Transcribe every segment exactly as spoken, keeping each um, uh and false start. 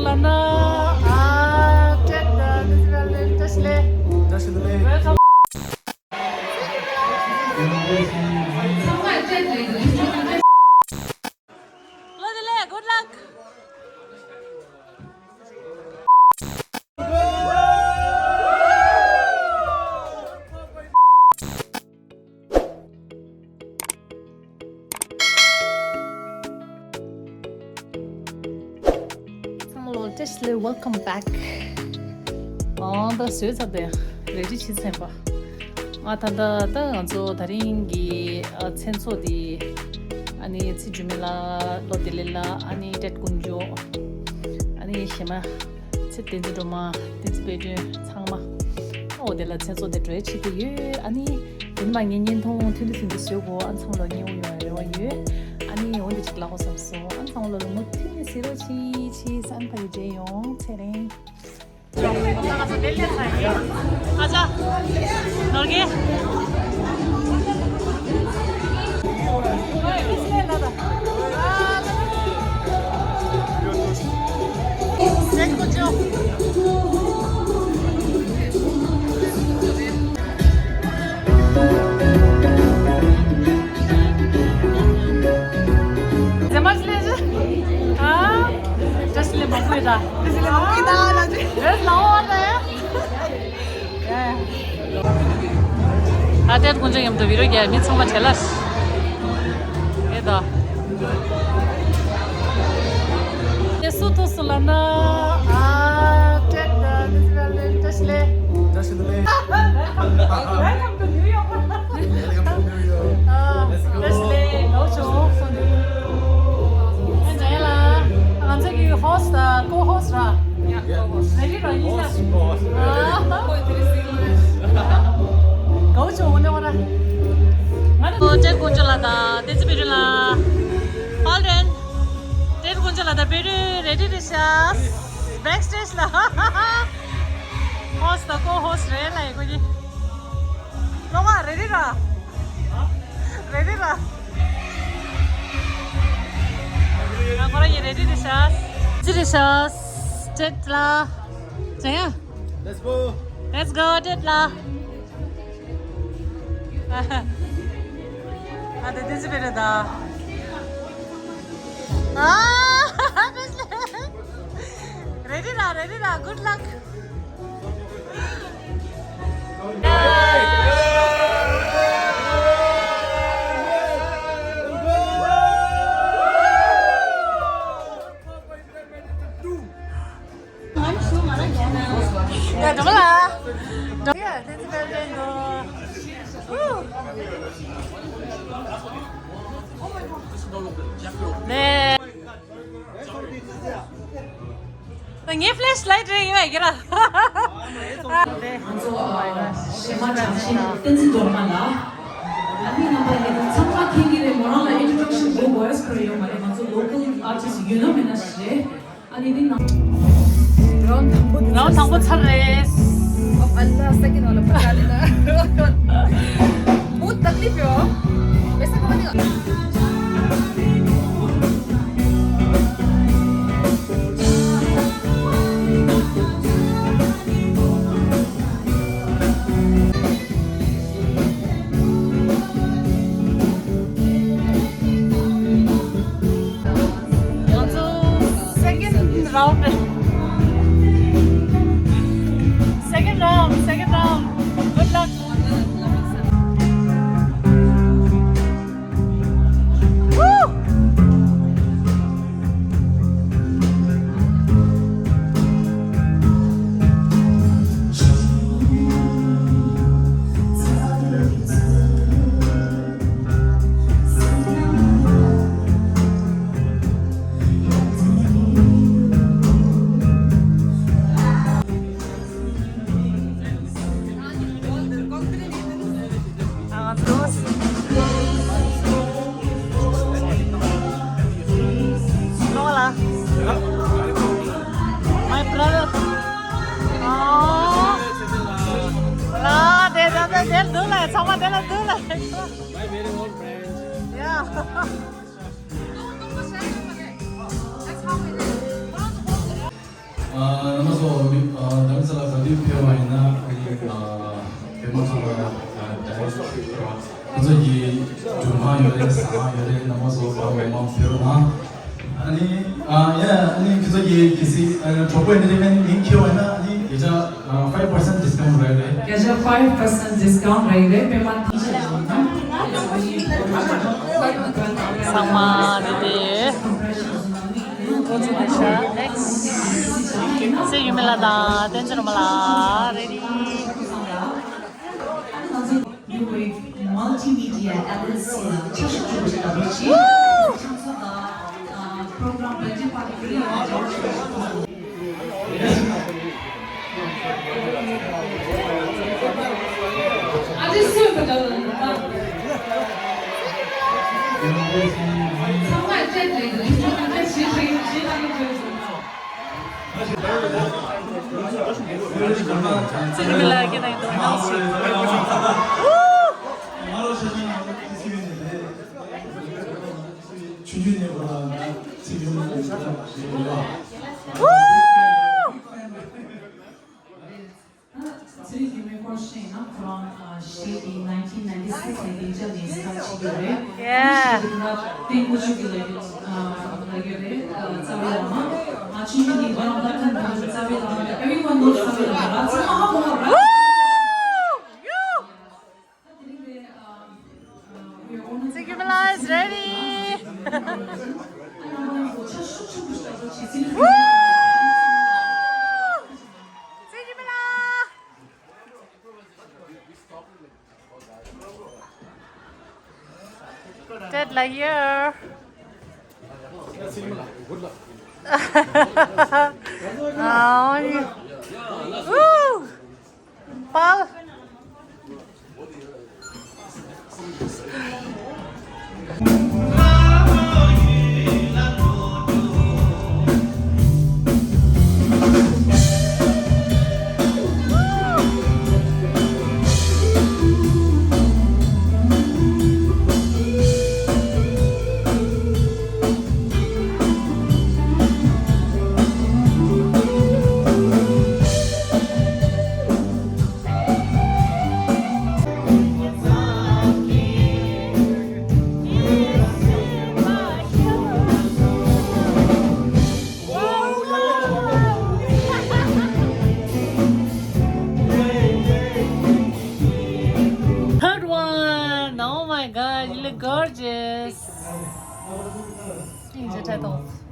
ལ་ན། ཨ། ཏྲེད་ད་ནི་ཟི་ཝེལ་ལེན་ཏྲེད་ལེ། ཏྲེད་ལེ། Welcome. བློ་བདེ་ལེགས། Good luck. ཚང་མ་ལོ་བཀྲ་ཤིས་བདེ་ལེགས། Welcome back. ཨོ་ད་བཟོས་ཚར་ཏེ་རེ་ཌི་བྱེད་ཚན་པ། ང་ད་ལྟ་ད་ང་ཚོ་ད་རིང་གི་ཨ་མཚན་ཚོགས་འདི་ཨ་ནི་ཚེ་འཇུ་མི་ལགས། བློ་བདེ་ལེགས་ལགས། ཨ་ནི་ཏྲེད་དཀོན་མཆོག་ཨ་ནི་གཞན་མ་ཚེ་བསྟན་འཛིན་སྒྲོལ་མ། བསྟན་འཛིན་དཔལ་སྒྲོན། ཚང་མ། ཨོ་དེ་ལ་མཚན་ཚོགས་དེ་གྲོས་བྱེད་ཀྱི་ཡོད། ཨ་ནི་དེ་ནི་མ་ངས་བརྙན་ཐུང་ཐུང་ཐུང་ཐུང་ཐུང་བཟོས་གོ། ཨ་ཚང་མ་ལ་མཉེས་པོ་ཡོང་བའི་རེ་བ་ཡོད། ཨ་ནི་འོ་འདི་ཅིག་ལབ་དགོས་བསམ་སོང་། ཨ་ཚང་མ་ལ་ལོ་མུ་མཐུད་ནས་གཟིགས་རོགས་གྱིས། ཆེས་ཨ་ནི་ཕ་གི་མཇལ་ཡོང་། ཚེ་རིང་། ཨ་ཅག་ནོར་གི། ཟེར་མ་ཟེར་ལེ་ཟེར། ཨ། བཀྲ་ཤིས་བདེ་ལེགས་མང་པོ་ཡོད་ད། བཀྲ་ཤིས་བདེ་ལེགས་མང་པོ་ཡོད་ད་ལ་ཅི། རེད་ལའོ་ཨ་ད། ཨ་ཏྲེད་དཀོན་མཆོག་མཉམ་དུ་བི་ཌི་ཡོ་རྒྱག་མི་ཚང་མ་བྲེལ་ལ། ཨེ་ད། དེ་སུ་ཐུག་སུ་ལ་ན། ཨ་ཏྲེད་ད་ནི་ཟི་ཝེལ་ལེན་ཏྲེད་ལེ། ཏྲེད་ལེ། Welcome to New York. Welcome to New York. ཨ་ཏྲེད་ལེ། གའུ་ཆོ་སོ་ནི། ཨ་ནི་ལ་ང་ཚོ་གི་ཧོ་སི་ཊི་ཀོ་ཧོ་སི་ཊི་ར། Yeah, co-host. Ready ར་ཡིན་ན། Host, boss. ཨ། གའུ་ཆོ་འོ་ནི་འོ་ར། ང་ཚོ་ཏྲེད་དཀོན་མཆོག་ལགས་དང་བསྟན་འཛིན་དཔལ་སྒྲོན་ལགས། པཱལ་རེན། ཏྲེད་དཀོན་མཆོག་ལགས་དང་བི་ཌི་ཡོ་རེ་ཌི་རེད་ཤག། བེག་སི་ཊེཇ་ལ། ཧོ་སི་ཊི་དང་ཀོ་ཧོ་སི་ཊི་རེད་ལ་ཡི་གོ་གི། སློབ་མ་རེ་ཌི་ར། རེ་ཌི་ར། ང་ཁོ་རང་གཉིས་རེ་ཌི་རེད་ཤག། ཅི་རེད་ཤག། ཏྲེད་ལ། ཅི་ཡ། Let's go. Let's go, ཏྲེད་ལ། ཨ་དེ་དེ་ཅི་བེ་རེད་ད། ཨ། རེ་ཌི་ར་རེ་ཌི་ར། Good luck. ཡ་འགྲོ་མ་ལ། འགྲོ་ཡ་དེ་ཚོ་ཕེབས་ཕེབས་འགྲོ། ནས། ངའི་ཕི་ལེཤ་ལའེ་ཊི་རེད་ཡོད་ཡ་གི་ར། ང་ཚོ་གཞས་མ་གྲགས་ཅན་བསྟན་འཛིན་སྒྲོལ་མ་ལགས། ཨ་ནི་རྣམ་པ་ཡིན་ན་ཚང་མ་མཁྱེན་གྱི་རེད། མོ་རང་ལ་ཨིན་ཊྲོ་ཌག་ཤན་དགོས་དགོས་ཡ་ཡོད་མ་རེད། ང་ཚོ་ལོ་ཀལ་ཨར་ཊིསི་ཡོད་ན་མེད་ན་ཞིག་རེད། ཨ་ནི་འདི་ནང་རའུན་ཌི་དང་པོ་དེ། རའུན་ཌི་དང་པོ་ཚར་རེད། ཨོ་ཨ་ལ། སེ་ཀེན་ཌི་ཝ་ལ་པ་ཀ་ལི་ན། བུ་ཏག་ལི་པོ། བེ་ས་ཀ་མ་ནི་ག་ང་ཚོ་སེ་ཀེན་ཌི་རའུན་ཌི། སེ་ཀེན་ཌི་རའུན་ཌི། སེ་ཀེན་ཌི་རའུན་ཌི། Good luck. My brother. Oh. ལ་དེ་ད་ད་དེར་འདུག་ལ། ཚང་མ་དེ་ལ་འདུག་ལ། My very own friend. Yeah. That's how it is. ཨ། རྣམ་པ་ཚོ་མི་ཨ་ད་ལྟ་ལ་ག་དུས་ཕེབས་པ་ཡིན་ན་ཨ་ནི་ཨ་བོད་མི་ཚོ་ལ་ཨ་ཌའི་ཇེ་སི་ཊི་ཁོ་ཚོ་གི་སྒྲུབ་ཁང་ཡོད་རེད། ཟ་ཁང་ཡོད་རེད། རྣམ་པ་ཚོ་གང་མང་མང་ཕེབས་རོགས་གནང་། ཨ་ནི་ཨ་ཡ་ཨ་ནི་ཁྱེད་ཚོ་གི་གལ་སྲིད་ཨ་གྲོགས་པོ་ཨེན་ཊར་ཊེན་མེན་ཊི་མིང་འཁྱེར་བ་ཡིན་ན་ཨ་ནི་བརྒྱ་ཆ་ཨ་ཕའིབ་པར་སེན་ཊི་ཌི་སི་ཀའུན་ཊི་རག་གི་རེད། བརྒྱ་ཆ་ཕའིབ་པར་སེན་ཊི་ཌི་སི་ཀའུན་ཊི་རག་གི་རེད། པད་མ་ཚང་མ་བདེ་ལེགས། འགོ་ཚུགས་ཏེ་ཤག་ནེག་སི་ཊི། སྲས་ཡུམ་མེ་ལགས་དང་བསྟན་འཛིན་སྒྲོལ་མ་ལགས་རེད། New Wave Multimedia L L C ལ་ཆ་ཤས་བཅུ་པ་ཞིག་ལ་རེ་ཞིག་ཆང་ཚོ་དང་པོ་རོ་གྷི་རམ་བར་ཌེ་པར་ཊི་ཀུ་རེ་ཡོང་བ་འདྲ་བོ་ཞིག་ཞུ་གི་འདུག་ཨ་ཅེ་སུས་པ་འདྲ་ལ་ཚང་མ་སྤྲད་རེད། ཚང་མ་སྤྲད་རེད། ཚེ་རིང་ལགས་ཀྱི་ནང་དུ་ནང་སུ། ཆུང་ཆུང་ནས་བ་ཚེ་རིང་ལགས་ཀྱི་ནང་དུ། ཚེ་རིང་སྒྲོལ་མའི་སྐོར་བཤད་ན་ཁོ་རང་ཨ་གཞིས་ཀྱི་nineteen ninety six ལ་སྡིངས་ཆ་ནས་སི་ཊཱཊ་བྱེད་ཀྱི་ཡོད་རེད། Yeah. གཞིས་ཀྱི་ན་ཏེང་ཀོ་ཆུ་གི་ལ་ཡོད་ཨ་ལ་ཡོད་རེད། ཨ་རྩ་བའི་བླ་མ། ཨ་ཆུང་ཆུང་ནས་ཁོ་རང་ལ་ཐོན་པ་རྩ་བའི་བླ་མ་རེད། Everyone knows རྩ་བའི་བླ་མ་ར། ཚང་མ་ཧ་གོ་བ་ར། Woo! ཚེ་རིང་ལགས་is ready. Woo! ཚེ་རིང་ལགས། Ted ལགས་here. Woo! Paul. Third one. Oh my God, you look gorgeous.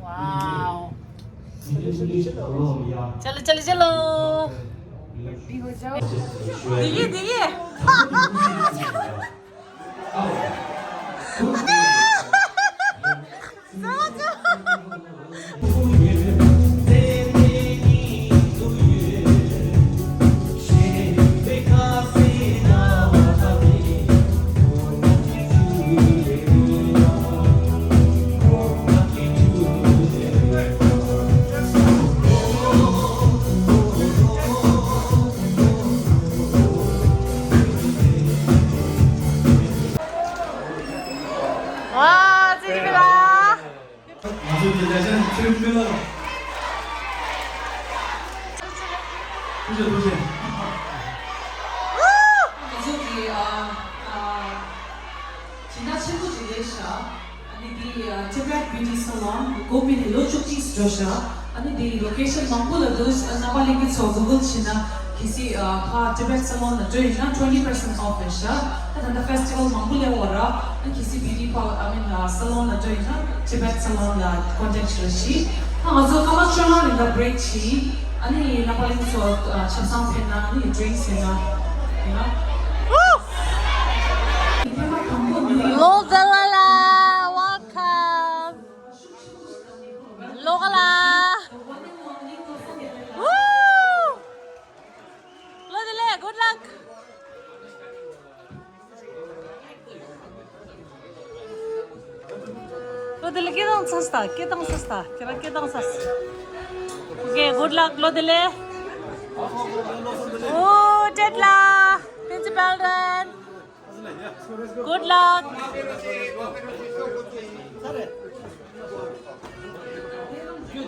Wow. चलो, चलो, चलो. दिए, दिए. ང་ཚོ་གི་ལེ་ཇེན་ཌི་ཚེ་རིང་སྒྲོལ་མ་ལགས། ཐུགས་རྗེ་ཆེ། ཐུགས་རྗེ་ཆེ། ང་ཚོ་གི་ཨ་ཨ་སྦྱིན་བདག་ཆེན་པོ་ཅིག་རེད་ཤག་ཨ་ནི་འདི་ཨ་Tibet Beauty Salon འགོ་དཔེ་ནས་ལོ་བཅུ་གཅིག་འགྲོ་ཤག་ཨ་ནི་འདི་ལོ་ཀེ་ཤན་མང་པོ་ལ་འདུག་ཨ་ནི་རྣམ་པ་ལྷན་རྒྱས་ཚོ་གུ་གལ་བྱས་ན་གལ་སྲིད་ཨ་ཕ་Tibet Salon ལ་འགྲོ་ཡོད་ན་twenty percent off རེད་ཤག་ད་ད་ལྟ་ཕེ་སི་ཊི་ཝལ་མང་པོ་སླེབས་ཡོད་ར། ཨ་ནི་གལ་སྲིད་Beauty Park I mean Salon ལ་འགྲོ་ཡོད་ན་Tibet Salon ལ་contact བྱེད་རོགས་གྱིས། ཨ་ང་ཚོ་སྐར་མ་བཅོ་ལྔ་རིང་ལ་break བྱས། ཨ་ནི་རྣམ་པ་ལྷན་རྒྱས་ཚོ་ཨ་ཆབ་གསང་ཕེབས་ན་ཨ་ནི་drinks ཡིན་ན་ཡིན་ན། Lo Dalala, welcome. Lo Dalala. Woo! Lo Dalala, good luck. Lo Dalala, སྐད་བཏང་ཚར་སོང་། སྐད་བཏང་ཚར་སོང་། ཁྱེད་རང་སྐད་བཏང་ཚར་སོང་། Okay, good luck, Lo Dalala. Oh, Ted ལགས། བསྟན་འཛིན་དཔལ་ལྡན། Good luck. ཨ།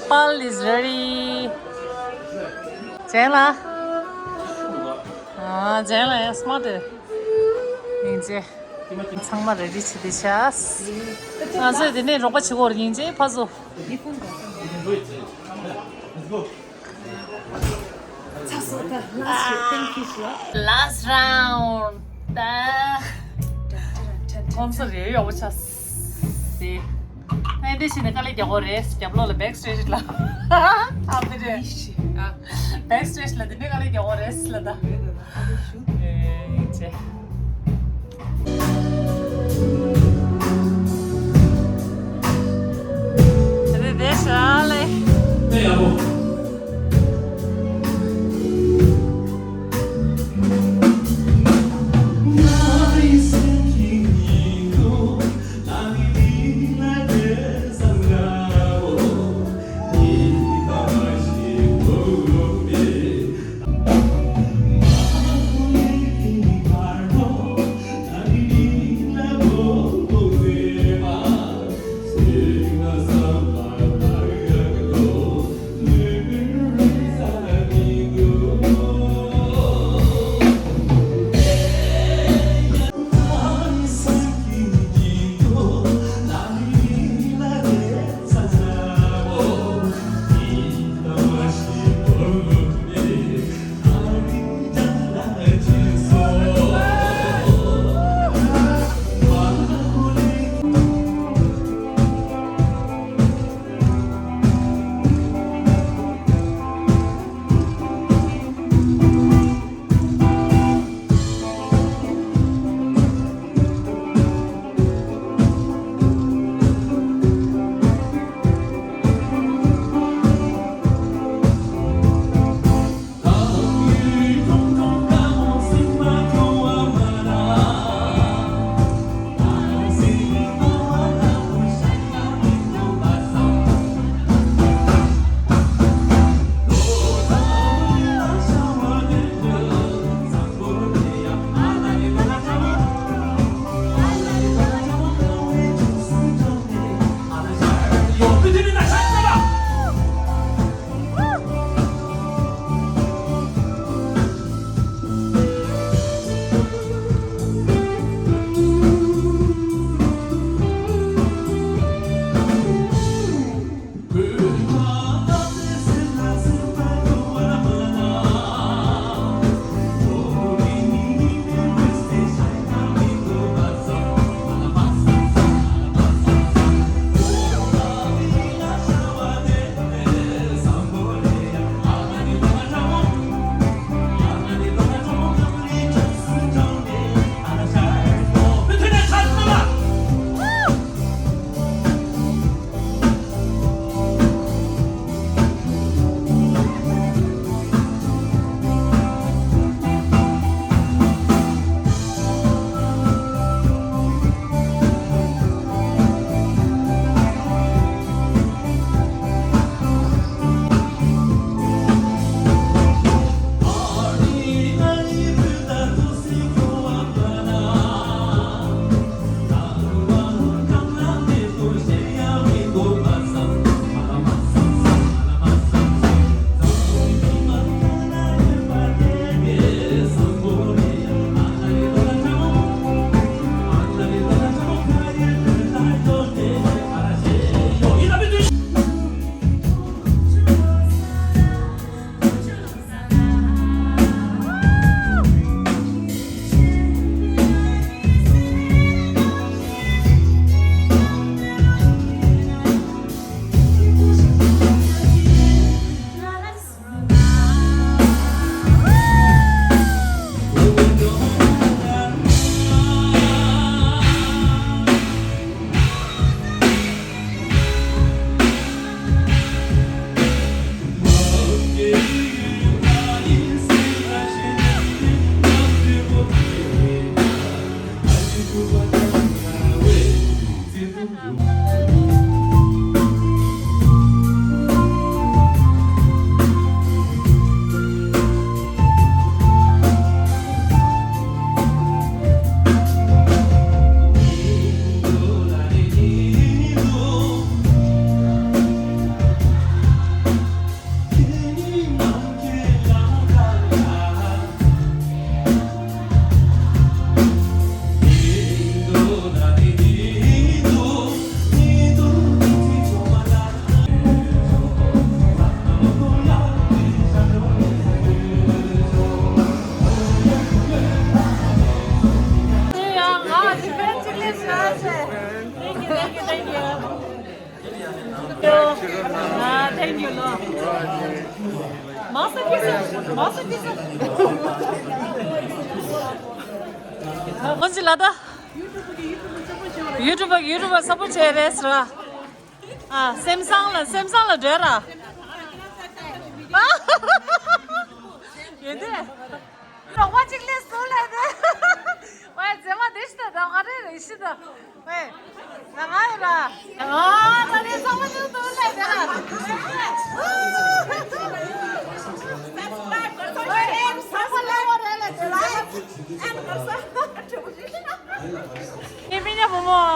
Pal is ready. ཇན་ལགས། ཨ། ཇན་ལགས་ཡང་སྨྲ་དེ། སྙིང་རྗེ། ཚང་མ་ready བྱེད་དེ་ཤག་ང་ཚོས་དེ་ནས་རོགས་པ་བྱེད་དགོས་རེད། སྙིང་རྗེ་ཕར་ཚུར། ཚ་སོ་ད་last round thank you ཤོ། Last round ད། ཁོང་ཚོ་རེ་ཡོག་པོ་ཆགས་སི། ཨེ་འདི་ཕྱིན་ནས་དཀའ་ལས་རྒྱག་གོ་རེད། རྒྱབ་ལོགས་ལ་backstage ལ། ཨ་མི་རེད། backstage ལ་དེ་ནས་དཀའ་ལས་རྒྱག་གོ་རེད་ལ་ད། ཨེ་ཅེ། Thank you. Ah, thank you, Lord. Master teacher, master teacher. ཨོ་ཙི་ལ་ད། ཡུ་ཊུབ་ཡུ་ཊུབ་སབ་པོར་ཊི་བྱས་རེད་ཟེར་བ། ཨ། སེམས་བཟང་ལ་སེམས་བཟང་ལ་འགྲོ་ར། ཡོད་དེ། རོགས་པ་གཅིག་སླེབས་སོང་ལབ་དེ། ཝེ། མཛེས་མ་དེ་ཤི་ད་ད་ང་རེ་རེ་ཤི་ད། ཝེ། ང་ང་ཡོད་ར། ཨ། ད་དེ་ཚང་མ་ཉུང་དུ་སླེབས་དེ་ར། ཝེ། ཚང་མ་སླེབས་པ་རེད་ལབ་དེ་ར། ངའི་མི་ཉག་བུ་མོ།